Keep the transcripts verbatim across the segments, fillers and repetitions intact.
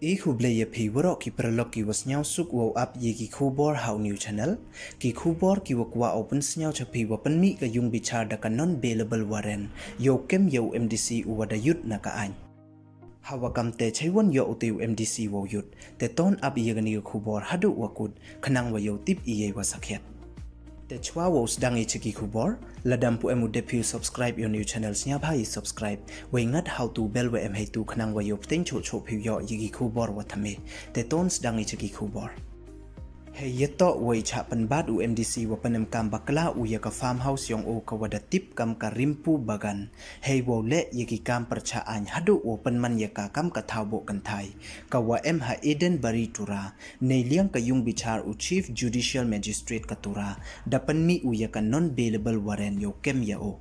E khublei ya phi waroh ki paralok ki wa sniawsuk wow ap ya ki khubor ha u new channel. Ki khubor ki wa kwah u pynsniaw cha phi wa pynmih ka yung bichar da ka non bailable warrant yow kem ya u M D C u wa da yut na ka aiñ. Ha wa kam te chaiwan yoh u te u M D C wow yut, te ton ap ya kani ka khubor haduh wa kut khnang wa yow tip i yei wa sakhiat. Te chwa wow sdang i cha ki khubor, lada ym pu em u dep phi u subscribe ya u new channel, sniawbha i subscribe, wei ngat ha u tu bell wa em hei tu khnang wa yow pteng choh choh phi u yoh ya ki khubor wa thymme. Te ton sdang i cha ki khubor. Hei ya toh wei chah pynbat u M D C wa pynemkam bakla u ya ka farmhouse yong u ka wa da tip kam ka Rimpu Bagan. Hei wow leh ya ki kam pyrchah aiñ haduh wow pynman ya ka kam ka thaw buh kynthai ka wa em ha Eden Bari Tura. Nei liang ka yung bichar u Chief Judicial Magistrate ka Tura da pynmih u ya ka non bailable warrant yow kem ya u.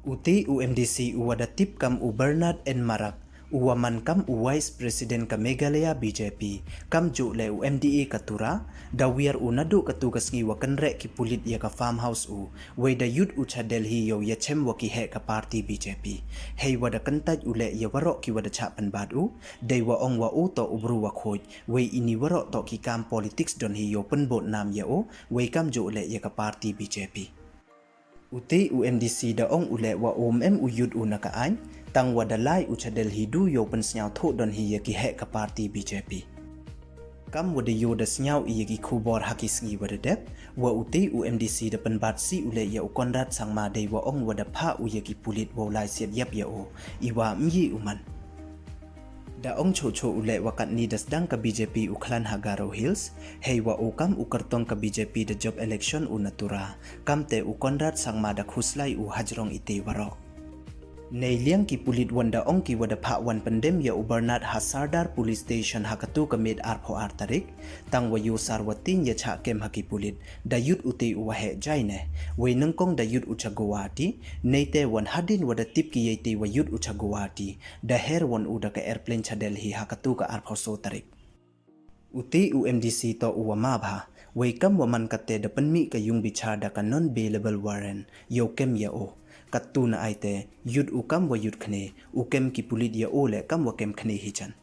U te u M D C u wa da tip kam u Bernard N Marak, u wa man kam u Vice President ka Meghalaya B J P, kam juh le u M D A ka Tura, da wiar u naduh ka tu ka sngi wa kynreh ki pulit ya ka farmhouse u, wei da yut u cha Delhi yow ya chem wa ki heh ka party B J P. Hei wa da kyntait u leh ya waroh ki wa da chah pynbat u, dei wa ong wa u toh u bru wa khuid, wei ini waroh toh ki kam politics don hi yow pynbud nam ya u, wei kam juh leh ya ka party B J P. U te u M D C da ong u leh wa um em u yut u na ka aiñ, tang wa da lai u cha Delhi du yow pynsniaw thoh don hi ya ki heh ka party B J P. Kam wa da yoh da sniaw i ya ki khubor ha ki sngi wa da dep, wa u te u M D C da pynbat si u leh ya u Conrad Sangma dei wa ong wa da phah u ya ki pulit wow lai siat yap ya u, i wa ym ye u man. Da ong choh choh u leh wa katni da sdang ka B J P u khlan ha Garo Hills, hei wa u kam u kyrtong ka B J P da jop election u na Tura, kam te u Conrad Sangma da khuslai u hajrong i te waroh. Nei liang ki pulit wan da ong ki wa da phah wan pyndem ya u Bernard ha Sardar Police Station ha ka tu ka miet arphaw ar tarik, tang wa yow sar wa tin ya chah kem ha ki pulit, da yut u te u wa heh jai ne, wei nyngkong da yut u cha Guwahati, nei te wan hadien wa da tip ki yei te wa yut u cha Guwahati, da her wan u da ka airplane cha Delhi ha ka tu ka arphaw so tarik. U te u M D C toh u wa ma bha, wei kam wa man kate da pynmih ka yung bichar da ka non bailable warrant yow kem ya u. Ka tu na ai te, yut u kam wa yut khne, u kem ki pulit ya u leh kam wa kem khne hi chan.